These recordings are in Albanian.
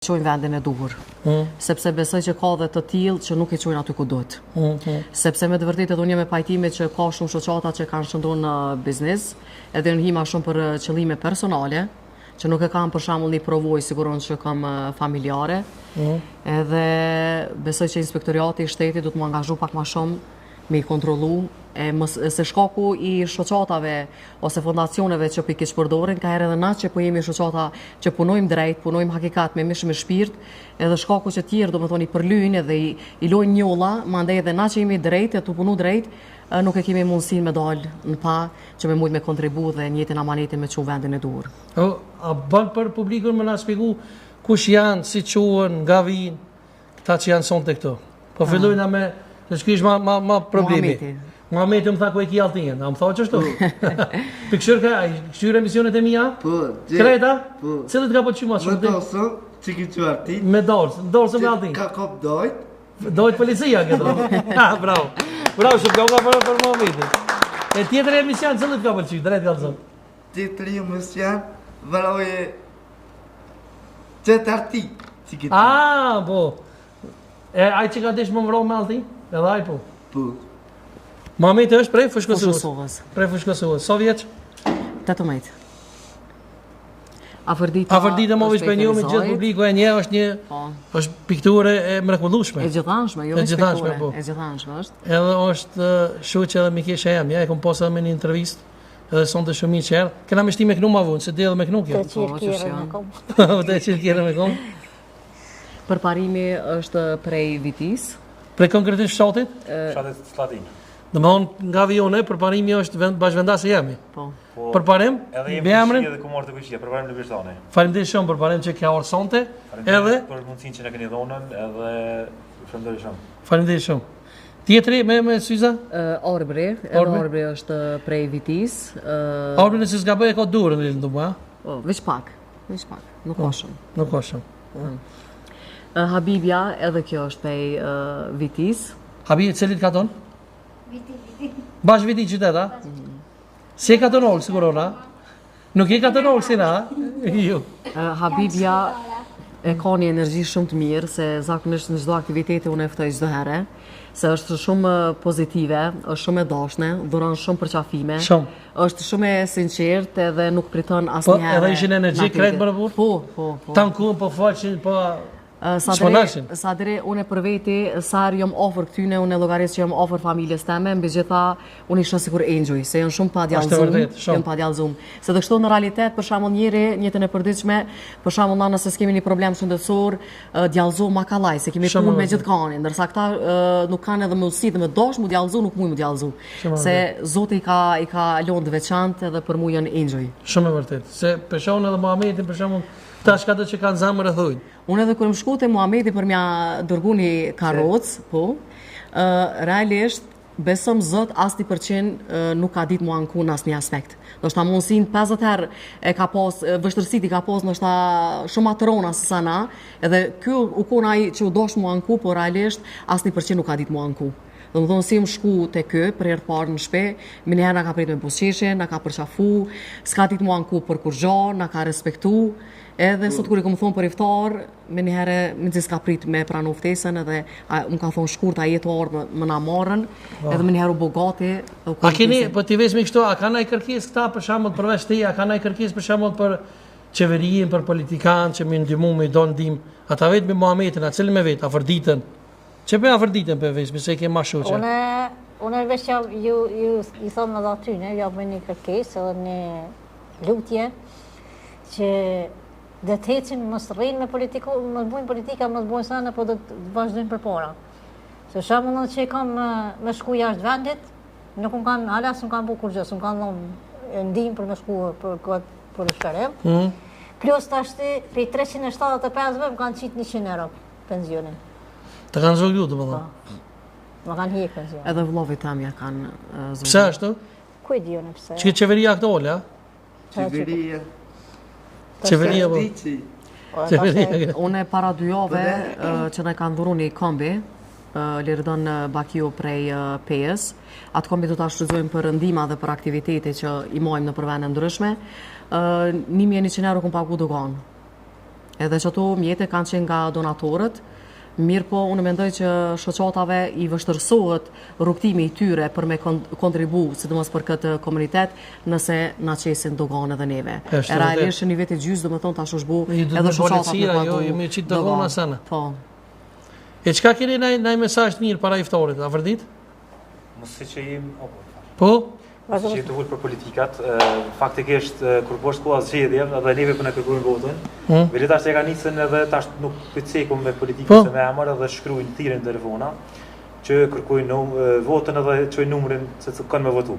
Çojnë vendin e duhur. Mm. Sepse besoj që ka dhe të tillë që nuk e çojnë aty ku duhet. Mm, mm. Sepse me të vërtetë edhe unë jam e pajtimit që ka shumë shoqata që kanë shndërru në biznes, edhe janë hi ma shumë për qëllime personale, që nuk e kanë për shembull një përvojë sikur unë që kam familjare. Mm. Edhe besoj që inspektoriati i shtetit duhet m'u angazhu pak ma shumë me i kontrollu, e mos, se shkaku i shoqatave ose fondacioneve që po i keqpërdorin, ka herë edhe na që po jemi shoqata që punojmë drejt, punojmë hakikat me mish me shpirt, edhe shkaku që tjerë, domethonë, i përlyjnë edhe i, i lojnë njolla, mandej edhe na që jemi drejt, e tu punu drejt, nuk e kemi mundësinë me dalë në pah që me mujtë me kontribu dhe njëjtin amanetin me çu vendin e duhur. O, a bën për publikun me na shpjegu kush janë, si quhen, nga vijnë? Këta që janë sonte këtu. Po ah. fillojna me, në që kish ma, ma, ma problemi. Muhameti. Muhameti më tha ku e ki alltinën, a më tha qështu? Pi kqyr ka, kqyr emisionet e mija? Po, gjë. Krejta? Po. Cilët ka pëlqy ma shumë? Me dorësën, që ki që arti. Me dorësën, dorësën me alltinë. Ka kop dojt. Dojt policia, këtë. Ha, bravo. Bravo, shumë ka për, për Muhametin. E tjetër emision, cilët ka pëlqy, drejt ka të zotë. Tjetër emision, vraje Qëtë arti, si këtë. Ah, po. E ai që ka desh me m'vra me allti? Edhe ai po. Po. Muhameti është prej Fushë Kosovës. Prej Fushë Kosovës. Sa vjeç? 18. Afërdita. Afërdita më veç për një me gjithë publiku e njeh është një po. është pikturë e mrekullueshme. E gjithanshme, jo e gjithanshme, po. E gjithanshme është. Edhe është shoqja edhe mikesha jem, ja e kam pasur edhe me një intervistë. Edhe sonte shumë mirë që erdh. Kena me shti me knu ma vonë, se di edhe me knu kjo. Të qirë kjerë me kom. Të qirë kjerë me kom. Përparimi është prej Vitisë. Prej konkretisht fshatit? Fshatit Sllatinë. Domethonë, nga vijone, përparimi është vend, bashkëvendas i jemi. Po. po. Përparim, edhe jemi emrin. Edhe ku morë të këshia, përparim në Bishtani. Faleminderit shumë përparim që ke ardhur sonte. Edhe për mundësinë që na keni dhënë, edhe faleminderit shumë. Faleminderit shumë. Tjetri me me syza? Arbri, edhe Arbri është prej Vitisë. Arbri nëse s'gaboj e ka durën në të mua. Po, veç pak, veç pak, nuk ka po, shumë. Nuk ka shumë. Po. Habibja, edhe kjo është prej Vitisë. Habibja, cilit katon? Viti, Viti. Bash Viti qytet, a? Mhm. Si e katon sigur a? Nuk e katon si na, Jo. Habibja e ka një energji shumë të mirë, se zakonisht në çdo aktivitete unë e ftoj çdo herë, se është shumë pozitive, është shumë e dashne, dhuron shumë përqafime. Shumë. Është shumë e sinqertë edhe nuk priton asnjëherë. Po, edhe ishin energji krejt më burr? Po, po, po. Tan ku po folshin, po Sadri, Sadri, unë për veti, sa herë jam afër këtyne, unë e llogaris që jam afër familjes teme, mbi gjitha, unë i shoh sikur engjëj, se janë shumë padjallëzum, janë padjallëzum. Se dhe kështu në realitet, për shembull njeri, në jetën e përditshme, për shembull na nëse s'kemi një problem shëndetësor, djallëzohem ma kallaj, se kemi punë me gjithkanin, ndërsa këta nuk kanë edhe mundësi dhe me dash mu djallëzu, nuk mujnë mu djallëzu. Se Zoti i ka, i ka lonë të veçantë edhe për mu janë engjëj. Shumë e vërtetë, se pe shoh edhe Muhametin, për shembull, Këta çkado që kanë zemër e thujnë. Unë edhe kur jom shku te Muhameti për m'ja dërgu një karrocë, po, realisht, besom Zot asnjë përqind nuk ka ditë mu anku në asnjë aspekt. Ndoshta mundësinë 50 herë e ka pas, vështirësitë i ka pas ndoshta shumë ma të rona se sa na, edhe ky u kon ai që u dosh mu anku, po realisht asnjë përqind nuk ka ditë mu anku. Domethonë si jom shku te ky për herë të parë në shpi, menjëherë na ka prit me buzëqeshje, na ka përqafu, s'ka ditë mu anku për kurgjo, na ka respektu, edhe sot kur i kom thonë për iftar, menjëherë mezi s'ka prit me pranu ftesën edhe a, më ka thonë shkurt a je tu ardhë me, me na marrën, po. edhe menjëherë u bo gati. A keni, po t'i vesmi kështu, a ka naj kërkesë këta për shembull përveç teje, a ka naj kërkesë për shembull për qeverinë, për politikanë që me ndihmu, me dhon ndihmë, ata vetë me Muhametin, a cilën me vetë, Afërditën, Që për Afërditën për veç, se e ke ma shoqe? Une, une veç ja, ju, ju, ju thom edhe atyne, ja bëj një kërkesë edhe një lutje, që dhe të hecin, mos rrinë me politiku, mos bujnë politika, mos bujnë sene, po do të vazhdojnë përpara. Se shembull që kam me shku jashtë vendit, nuk më kanë, hala s'më kanë bu kurgjë, s'më kanë dhonë ndihmë për me shku për këtë për shërim. Mm. Plus tashti, prej 375-ve më kanë qitë 100 euro. Pensionin. Të kanë zvoglu, domethonë? Po. Më kanë hjek pensionin. Edhe vllavit tem ja kanë zvoglu. Pse ashtu? Ku e di unë pse? Që qeveria aktuale, a? Qeveria. Qeveria, po. po qeveria. Unë para dy jave që na kanë dhuru një kombi, Liridon Bakiu prej Pejës. Atë kombi do ta shfrytëzojmë për ndihma dhe për aktivitete që i majmë nëpër vende ndryshme. 1100 euro kom pagu doganë. Edhe që ato mjete kanë qenë nga donatorët, mirëpo unë mendoj që shoqatave i vështërsohet rrugëtimi i tyre për me kontribu, sidomos për këtë komunitet, nëse na qesin doganë edhe neve. E realisht një vit e gjysë, domethonë tash është bo edhe shoqatat me pagu jo, jo, me dogana. Po. E çka keni naj, naj mesazh të mirë para iftarit, Afërdit? Mos si që jim... Po? Mos si që të fol për politikat, faktikisht, kur po është koha zgjedhjeve, edhe neve po na kërkojnë votën, hmm. Veli tash e ka nisën edhe tash nuk po cekum me politikën po. se me emër edhe shkruajnë thirrjen telefona, që kërkojnë votën edhe çojnë numrin se të kanë me votu.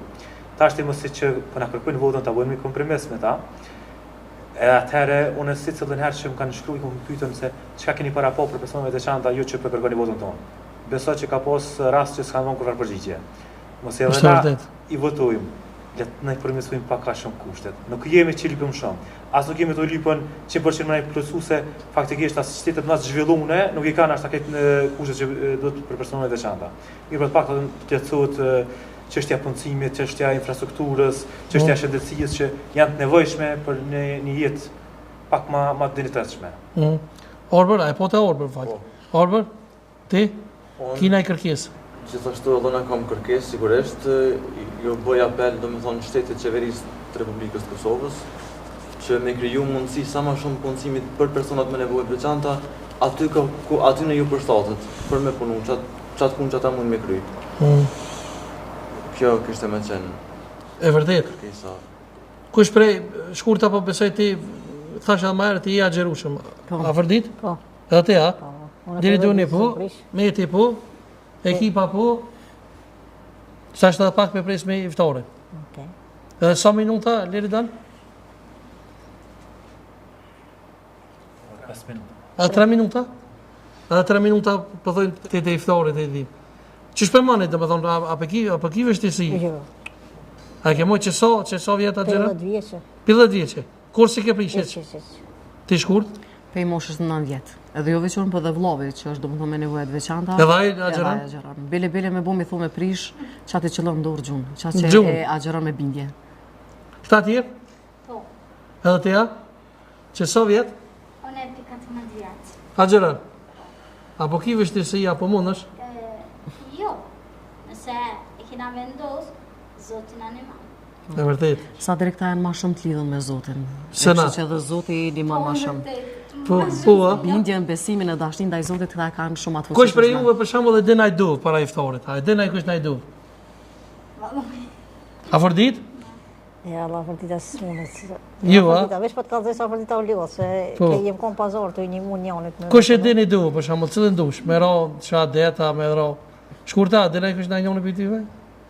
Tash ti mos si që po na kërkojnë votën ta bëjmë kompromis me ta. E atëherë unë secilën herë që më kanë shkruar ku më pyetën se çka keni para po për persona të veçanta ju që po kërkoni votën tonë. Besoj që ka pas rast që s'kanë dhënë kurrfarë përgjigje. Mos edhe na i votojmë, le të na i përmirësojmë pak a shumë kushtet. Nuk jemi që lypëm shumë. As nuk jemi të lypën që për që më na i plotësu se faktikisht as shtetet më të zhvilluara nuk i kanë ashtu këtë kushtet që duhet për persona të veçanta. Mirë, për të paktën të lehtësohet çështja e punësimit, çështja e infrastrukturës, çështja e mm. shëndetësisë që janë të nevojshme për një një jetë pak më më të dinjitetshme. Mm. Orbër, a e po të Orbër, fal. Po. Orbër, Ti? Ki naj kërkesë? Gjithashtu edhe unë kam kërkesë, sigurisht, ju bëj apel, domethonë, shtetit qeverisë të Republikës të Kosovës, që me kriju mundësi sa ma shumë punësimit për personat me nevoje të veçanta, aty ku, ku atyne ju përshtatet për me punu, qat, qat punë që ata mund me kry. Mm. Kjo kishte me qenë. E vërtet. Kërkesa. Kush prej shkurt apo besoj ti thash edhe më herët ti je agjërueshëm. Po. Afërdit? Po. Edhe ti, a? Po. Deri doni po, Meti po, ekipa po. Sa është edhe pak me pres me iftarin. Okej. Edhe sa minuta Liridan? 5 minuta. Edhe 3 minuta? Edhe 3 minuta po thonë te te iftarit e di. Qysh po e mani, domethonë, a, a pe ki, a po ki vështirësi? Jo. A ke mojt që sa, që sa vjet agjëron? 50 vjeçe. 50 vjeçe. Kur s'i ke prish hiç? Ti shkurt? Pej moshës 9 vjet. Edhe jo veç unë, po dhe vllavi, që është domethonë me nevoja të veçanta. Edhe ai agjëron? Edhe agjëron. Bile bile me bo mi thu me prish, qaty qëllon dorë gjun, qaty që e agjëron me bindje. Këta tjerë? Po. Edhe ti a? Që sa vjet? Unë e 14 vjet. Agjëron? A po ki vështirësi, apo mundesh? Jo, nëse e kena vendos, Zoti na ndihmon. E vërtet. Sa deri këta janë ma shumë të lidhun me Zotin. Se na. Kështu që edhe Zoti i ndihmon ma shumë. Po, po, a? Bindjen, besimin e dashninë ndaj Zotit këta kanë shumë atë fuqi. Kush prej juve për shembull e din naj dua para iftarit? A e din naj kush naj dua? Afërdit? Ja, Allah, Afërdita s'mundet. Jo, a? Afërdita, veç po të kallzoj se Afërdita u lodh, se po. ke jem kon pazar tu i nimu njanit. Kush e din ni dua, për shembull, cilën dush? Me ra, shahadet, me ra. Shkurta, a din naj kush naj njoni prej tyve?